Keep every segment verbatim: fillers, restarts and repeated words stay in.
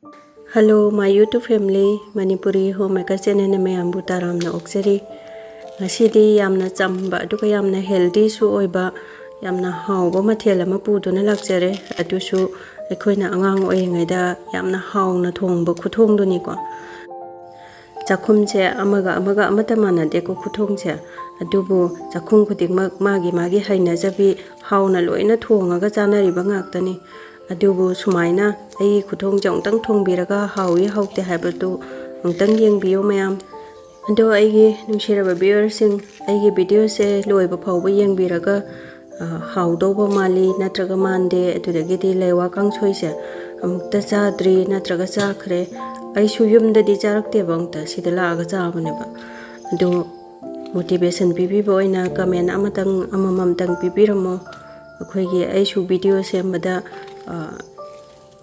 Hello, my YouTube family, Manipuri Homemaker Channelꯅ ꯃꯌꯥꯝꯕꯨ ꯇꯔꯥꯝꯅ ꯑꯣꯛꯆꯔꯤ꯫ ꯉꯁꯤꯗꯤ ꯌꯥꯝꯅ ꯆꯝꯕ ꯑꯗꯨꯒ ꯌꯥꯝꯅ healthyꯁꯨ ꯑꯣꯏꯕ, ꯌꯥꯝꯅ ꯍꯥꯎꯕ ꯃꯊꯦꯜ ꯑꯃ ꯄꯨꯗꯨꯅ ꯂꯥꯛꯆꯔꯦ꯫ ꯑꯗꯨꯁꯨ ꯑꯩꯈꯣꯏꯅ ꯑꯉꯥꯡ ꯑꯣꯏꯔꯤꯉꯩꯗ ꯌꯥꯝꯅ ꯍꯥꯎꯅ ꯊꯣꯡꯕ ꯈꯨꯊꯣꯡꯗꯨꯅꯤꯀꯣ꯫ ꯆꯥꯛꯈꯨꯝꯁꯦ ꯑꯃꯒ ꯑꯃꯒ ꯑꯃꯠꯇ ꯃꯥꯟꯅꯗꯦꯀꯣ ꯈꯨꯊꯣꯡꯁꯦ꯫ ꯑꯗꯨꯕꯨ ꯆꯥꯛꯈꯨꯝ ꯈꯨꯗꯤꯡꯃꯛ ꯃꯥꯒꯤ ꯃꯥꯒꯤ ꯍꯩꯅꯖꯕꯤ ꯍꯥꯎꯅ ꯂꯣꯏꯅ ꯊꯣꯡꯉꯒ ꯆꯥꯅꯔꯤꯕ ꯉꯥꯛꯇꯅꯤ꯫ ꯑꯗꯨꯕꯨ ꯁꯨꯃꯥꯏꯅ ꯑꯩꯒꯤ ꯈꯨꯊꯣꯡꯁꯦ ꯑꯃꯨꯛꯇꯪ ꯊꯣꯡꯕꯤꯔꯒ ꯍꯥꯎꯏ ꯍꯥꯎꯇꯦ ꯍꯥꯏꯕꯗꯨ ꯑꯃꯨꯛꯇꯪ ꯌꯦꯡꯕꯤꯌꯨ ꯃꯌꯥꯝ꯫ ꯑꯗꯣ ꯑꯩꯒꯤ ꯅꯨꯡꯁꯤꯔꯕ viewerꯁꯤꯡ, ꯑꯩꯒꯤ videoꯁꯦ ꯂꯣꯏꯕ ꯐꯥꯎꯕ ꯌꯦꯡꯕꯤꯔꯒ, ꯑ, ꯍꯥꯎꯗꯧꯕ ꯃꯥꯜꯂꯤ ꯅꯠꯇ꯭ꯔꯒ ꯃꯥꯟꯗꯦ, ꯑꯗꯨꯗꯒꯤꯗꯤ ꯂꯩꯋꯥ ꯀꯥꯡꯁꯣꯏꯁꯦ ꯑꯃꯨꯛꯇ ꯆꯥꯗ꯭ꯔꯤ ꯅꯠꯇ꯭ꯔꯒ ꯆꯥꯈ꯭ꯔꯦ꯫ ꯑꯩꯁꯨ ꯌꯨꯝꯗꯗꯤ ꯆꯥꯔꯛꯇꯦꯕ, ꯑꯃꯨꯛꯇ ꯁꯤꯗ ꯂꯥꯛꯑꯒ ꯆꯥꯕꯅꯦꯕ꯫ ꯑꯗꯣ motivation ꯄꯤꯕꯤꯕ ꯑꯣꯏꯅ comment ꯑꯃꯇꯪ, ꯑꯃꯃꯝꯇꯪ ꯄꯤꯕꯤꯔꯝꯃꯣ꯫ ꯑꯩꯈꯣꯏꯒꯤ, ꯑꯩꯁꯨ video ꯁꯦꯝꯕꯗ, ꯑ,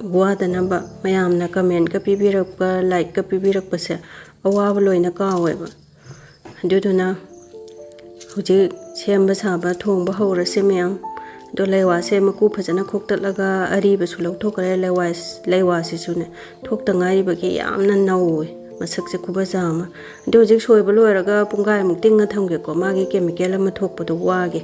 ꯋꯥꯗꯅꯕ, ꯃꯌꯥꯝꯅ commentꯀ ꯄꯤꯕꯤꯔꯛꯄ, likeꯀ ꯄꯤꯕꯤꯔꯛꯄꯁꯦ ꯑꯋꯥꯕ ꯂꯣꯏꯅ ꯀꯥꯎꯋꯦꯕ꯫ ꯑꯗꯨꯗꯨꯅ ꯍꯧꯖꯤꯛ ꯁꯦꯝꯕ ꯁꯥꯕ ꯊꯣꯡꯕ ꯍꯧꯔꯁꯦ ꯃꯌꯥꯝ꯫ ꯑꯗꯣ ꯂꯩꯋꯥꯁꯦ ꯃꯀꯨ ꯐꯖꯅ ꯈꯣꯛꯇꯠꯂꯒ ꯑꯔꯤꯕꯁꯨ ꯂꯧꯊꯣꯛꯈ꯭ꯔꯦ꯫ ꯂꯩꯋꯥ-, ꯂꯩꯋꯥꯁꯤꯁꯨꯅꯦ ꯊꯣꯛꯇ ꯉꯥꯏꯔꯤꯕꯒꯤ ꯌꯥꯝꯅ ꯅꯧꯋꯦ, ꯃꯁꯛꯁꯦ ꯈꯨꯐꯖ ꯑꯃ꯫ ꯑꯗꯣ ꯍꯧꯖꯤꯛ ꯁꯣꯏꯕ ꯂꯣꯏꯔꯒ ꯄꯨꯡꯈꯥꯏꯃꯨꯛ ꯇꯤꯡꯉ ꯊꯝꯒꯦꯀꯣ, ꯃꯥꯒꯤ chemical ꯑꯃ ꯊꯣꯛꯄꯗꯣ ꯋꯥꯒꯦ꯫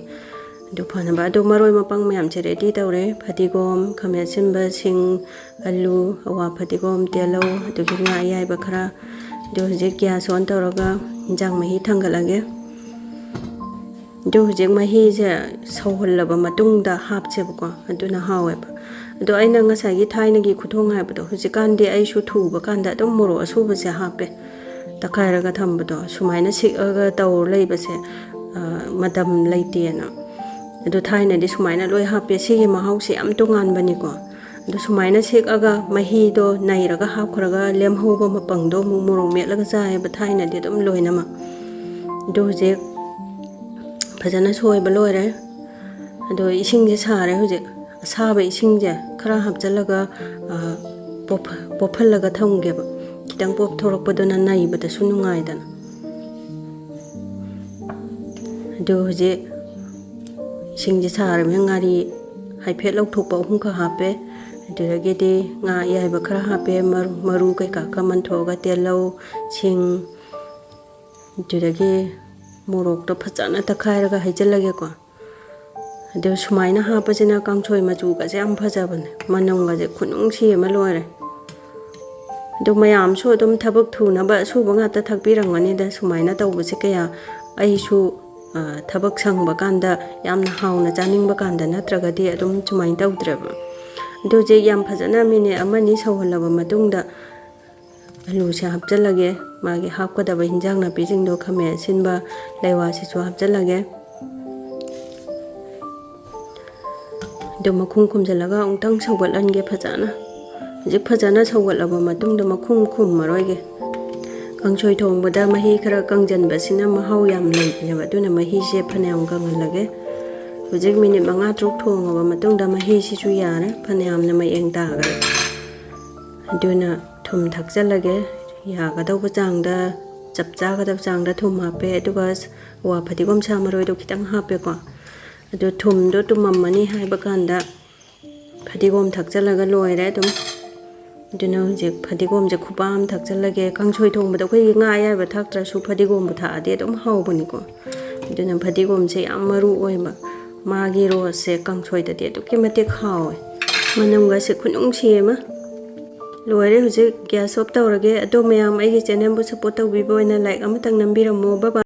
ꯑꯗꯨ ꯐꯅꯕ꯫ ꯑꯗꯣ ꯃꯔꯣꯏ ꯃꯄꯥꯡ ꯃꯌꯥꯝꯁꯦ ready ꯇꯧꯔꯦ: ꯐꯗꯤꯒꯣꯝ, ꯈꯥꯃꯦꯟ ꯑꯁꯤꯟꯕ, ꯁꯤꯡ, ꯑꯂꯨ, ꯑꯋꯥ ꯐꯗꯤꯒꯣꯝ, ꯇꯤꯜꯍꯧ, ꯑꯗꯨꯒꯤ ꯉꯥ ꯑꯌꯥꯏꯕ ꯈꯔ꯫ ꯑꯗꯨ ꯍꯧꯖꯤꯛ gas on ꯇꯧꯔꯒ ꯏꯟꯖꯥꯡ ꯃꯍꯤ ꯊꯥꯡꯒꯠꯂꯒꯦ꯫ ꯑꯗꯨ ꯍꯧꯖꯤꯛ ꯃꯍꯤꯁꯦ ꯁꯧꯍꯜꯂꯕ ꯃꯇꯨꯡꯗ ꯍꯥꯞꯁꯦꯕꯀꯣ, ꯑꯗꯨꯅ ꯍꯥꯎꯋꯦꯕ꯫ ꯑꯗꯣ ꯑꯩꯅ ꯉꯁꯥꯏꯒꯤ ꯊꯥꯏꯅꯒꯤ ꯈꯨꯊꯣꯡ ꯍꯥꯏꯕꯗꯣ, ꯍꯧꯖꯤꯛꯀꯥꯟꯗꯤ ꯑꯩꯁꯨ ꯊꯨꯕ ꯀꯥꯟꯗ ꯑꯗꯨꯝ ꯃꯣꯔꯣꯛ ꯑꯁꯨꯕꯁꯦ ꯍꯥꯞꯄꯦ, ꯇꯛꯈꯥꯏꯔꯒ ꯊꯝꯕꯗꯣ꯫ ꯁꯨꯃꯥꯏꯅ ꯁꯤꯛꯑꯒ ꯇꯧꯔ ꯂꯩꯕꯁꯦ, ꯑ, ꯃꯇꯝ ꯂꯩꯇꯦꯅ꯫ ꯑꯗꯣ ꯊꯥꯏꯅꯗꯤ ꯁꯨꯃꯥꯏꯅ ꯂꯣꯏ ꯍꯥꯞꯄꯦ꯫ ꯁꯤꯒꯤ ꯃꯍꯥꯎꯁꯦ ꯌꯥꯝ ꯇꯣꯉꯥꯟꯕꯅꯤꯀꯣ꯫ ꯑꯗꯣ ꯁꯨꯃꯥꯏꯅ ꯁꯤꯛꯑꯒ ꯃꯍꯤꯗꯣ ꯅꯩꯔꯒ ꯍꯥꯞꯈ꯭ꯔꯒ ꯂꯦꯝꯍꯧꯕ ꯃꯄꯪꯗꯣ ꯑꯃꯨꯛ ꯃꯣꯔꯣꯛ ꯃꯦꯠꯂꯒ ꯆꯥꯏꯌꯦꯕ ꯊꯥꯏꯅꯗꯤ ꯑꯗꯨꯝ ꯂꯣꯏꯅꯃꯛ꯫ ꯑꯗꯣ ꯍꯧꯖꯤꯛ ꯐꯖꯅ ꯁꯣꯏꯕ ꯂꯣꯏꯔꯦ꯫ ꯑꯗꯣ ꯏꯁꯤꯡꯁꯦ ꯁꯥꯔꯦ ꯍꯧꯖꯤꯛ꯫ ꯑꯁꯥꯕ ꯏꯁꯤꯡꯁꯦ ꯈꯔ ꯍꯥꯞꯆꯤꯜꯂꯒ, ꯑ, ꯄꯣꯞ-, ꯄꯣꯞꯍꯜꯂꯒ ꯊꯝꯒꯦꯕ꯫ ꯈꯤꯇꯪ ꯄꯣꯞꯊꯣꯔꯛꯄꯗꯨꯅ ꯅꯩꯕꯗꯁꯨ ꯅꯨꯡꯉꯥꯏꯗꯅ꯫ ꯑꯗꯨ ꯍꯧꯖꯤꯛ ꯏꯁꯤꯡꯁꯦ ꯁꯥꯔꯕꯅꯤꯅ ꯉꯥꯔꯤ ꯍꯥꯏꯐꯦꯠ ꯂꯧꯊꯣꯛꯄ ꯑꯍꯨꯝꯈꯛ ꯍꯥꯞꯄꯦ꯫ ꯑꯗꯨꯗꯒꯤꯗꯤ ꯉꯥ ꯑꯌꯥꯏꯕ ꯈꯔ ꯍꯥꯞꯄꯦ, ꯃꯔꯨ, ꯃꯔꯨ ꯀꯩꯀꯥ ꯈꯔ ꯃꯟꯊꯣꯛꯑꯒ, ꯇꯤꯜꯍꯧ, ꯁꯤꯡ, ꯑꯗꯨꯗꯒꯤ ꯃꯣꯔꯣꯛꯇꯣ ꯐꯖꯅ ꯇꯛꯈꯥꯏꯔꯒ ꯍꯩꯖꯤꯜꯂꯒꯦꯀꯣ꯫ ꯑꯗꯨ ꯁꯨꯃꯥꯏꯅ ꯍꯥꯞꯄꯁꯤꯅ ꯀꯥꯡꯁꯣꯏ ꯃꯆꯨꯒꯁꯦ ꯌꯥꯝ ꯐꯖꯕꯅꯦ, ꯃꯅꯝꯒꯁꯦ ꯈꯨꯅꯨꯡꯁꯤ ꯑꯃ ꯂꯣꯏꯔꯦ꯫ ꯑꯗꯨ ꯃꯌꯥꯝꯁꯨ ꯑꯗꯨꯝ ꯊꯕꯛ ꯊꯨꯅꯕ ꯁꯨꯕ ꯉꯥꯛꯇ ꯊꯥꯛꯄꯤꯔꯝꯒꯅꯤꯗ, ꯁꯨꯃꯥꯏꯅ ꯇꯧꯕꯁꯦ ꯀꯌꯥ꯫ ꯑꯩꯁꯨ, ꯑ, ꯊꯕꯛ ꯁꯪꯕ ꯀꯥꯟꯗ, ꯌꯥꯝꯅ ꯍꯥꯎꯅ ꯆꯥꯅꯤꯡꯕ ꯀꯥꯟꯗ ꯅꯠꯇ꯭ꯔꯒꯗꯤ ꯑꯗꯨꯝ ꯁꯨꯃꯥꯏꯅ ꯇꯧꯗ꯭ꯔꯦꯕ꯫ ꯑꯗꯨ ꯍꯧꯖꯤꯛ ꯌꯥꯝ ꯐꯖꯅ ꯃꯤꯅꯤꯠ ꯑꯃ ꯑꯅꯤ ꯁꯧꯍꯜꯂꯕ ꯃꯇꯨꯡꯗ ꯑꯂꯨꯁꯦ ꯍꯥꯞꯆꯤꯜꯂꯒꯦ꯫ ꯃꯥꯒꯤ ꯍꯥꯞꯀꯗꯕ ꯍꯤꯟꯖꯥꯡ ꯅꯥꯄꯤꯁꯤꯡꯗꯣ, ꯈꯥꯃꯦꯟ ꯑꯁꯤꯟꯕ, ꯂꯩꯋꯥꯁꯤꯁꯨ ꯍꯥꯞꯆꯤꯜꯂꯒꯦ꯫ ꯑꯗꯨ ꯃꯈꯨꯝ ꯈꯨꯝꯖꯤꯜꯂꯒ ꯑꯃꯨꯛꯇꯪ ꯁꯧꯒꯠꯍꯟꯒꯦ ꯐꯖꯅ꯫ ꯍꯧꯖꯤꯛ ꯐꯖꯅ ꯁꯧꯒꯠꯂꯕ ꯃꯇꯨꯡꯗ ꯃꯈꯨꯝ ꯈꯨꯝꯃꯔꯣꯏꯒꯦ꯫ ꯀꯥꯡꯁꯣꯏ ꯊꯣꯡꯕꯗ ꯃꯍꯤ ꯈꯔ ꯀꯪꯖꯟꯕꯁꯤꯅ ꯃꯍꯥꯎ ꯌꯥꯝ ꯂꯩꯕꯅꯦꯕ, ꯑꯗꯨꯅ ꯃꯍꯤꯁꯦ ꯐꯅꯌꯥꯝ ꯀꯪꯍꯜꯂꯒꯦ꯫ ꯍꯧꯖꯤꯛ ꯃꯤꯅꯤꯠ ꯃꯉꯥ ꯇꯔꯨꯛ ꯊꯣꯡꯉꯕ ꯃꯇꯨꯡꯗ ꯃꯍꯤꯁꯤꯁꯨ ꯌꯥꯔꯦ, ꯐꯅꯌꯥꯝꯅ ꯃꯌꯦꯡ ꯇꯥꯈ꯭ꯔꯦ꯫ ꯑꯗꯨꯅ ꯊꯨꯝ ꯊꯥꯛꯆꯜꯂꯒꯦ꯫ ꯌꯥꯒꯗꯧꯕ ꯆꯥꯡꯗ, ꯆꯞ ꯆꯥꯒꯗꯕ ꯆꯥꯡꯗ ꯊꯨꯝ ꯍꯥꯞꯄꯦ꯫ ꯑꯗꯨꯒ ꯑꯋꯥ ꯐꯗꯤꯒꯣꯝ ꯁꯥ ꯃꯔꯣꯏꯗꯣ ꯈꯤꯇꯪ ꯍꯥꯞꯄꯦꯀꯣ꯫ ꯑꯗꯨ ꯊꯨꯝꯗꯣ ꯇꯨꯝꯃꯝꯃꯅꯤ ꯍꯥꯏꯕ ꯀꯥꯟꯗ ꯐꯗꯤꯒꯣꯝ ꯊꯥꯛꯆꯜꯂꯒ ꯂꯣꯏꯔꯦ ꯑꯗꯨꯝ꯫ ꯑꯗꯨꯅ ꯍꯧꯖꯤꯛ ꯐꯗꯤꯒꯣꯝꯁꯦ ꯈꯨꯄꯥ ꯑꯃ ꯊꯥꯛꯆꯜꯂꯒꯦ꯫ ꯀꯥꯡꯁꯣꯏ ꯊꯣꯡꯕꯗ ꯑꯩꯈꯣꯏꯒꯤ ꯉꯥ ꯑꯌꯥꯏꯕ ꯊꯥꯛꯇ꯭ꯔꯁꯨ ꯐꯗꯤꯒꯣꯝꯕꯨ ꯊꯥꯛꯑꯗꯤ ꯑꯗꯨꯝ ꯍꯥꯎꯕꯅꯤꯀꯣ꯫ ꯑꯗꯨꯅ ꯐꯗꯤꯒꯣꯝꯁꯦ ꯌꯥꯝ ꯃꯔꯨ ꯑꯣꯏꯕ꯫ ꯃꯥꯒꯤ ꯔꯣꯁꯁꯦ ꯀꯥꯡꯁꯣꯏꯗꯗꯤ ꯑꯗꯨꯛꯀꯤ ꯃꯇꯤꯛ ꯍꯥꯎꯋꯦ꯫ ꯃꯅꯝꯒꯁꯦ ꯈꯨꯅꯨꯡꯁꯤ ꯑꯃ꯫ ꯂꯣꯏꯔꯦ, ꯍꯧꯖꯤꯛ gas off ꯇꯧꯔꯒꯦ꯫ ꯑꯗꯣ ꯃꯌꯥꯝ ꯑꯩꯒꯤ channelꯕꯨ support ꯇꯧꯕꯤꯕ ꯑꯣꯏꯅ like ꯑꯃꯇꯪ ꯅꯝꯕꯤꯔꯝꯃꯣ꯫ Bye bye꯫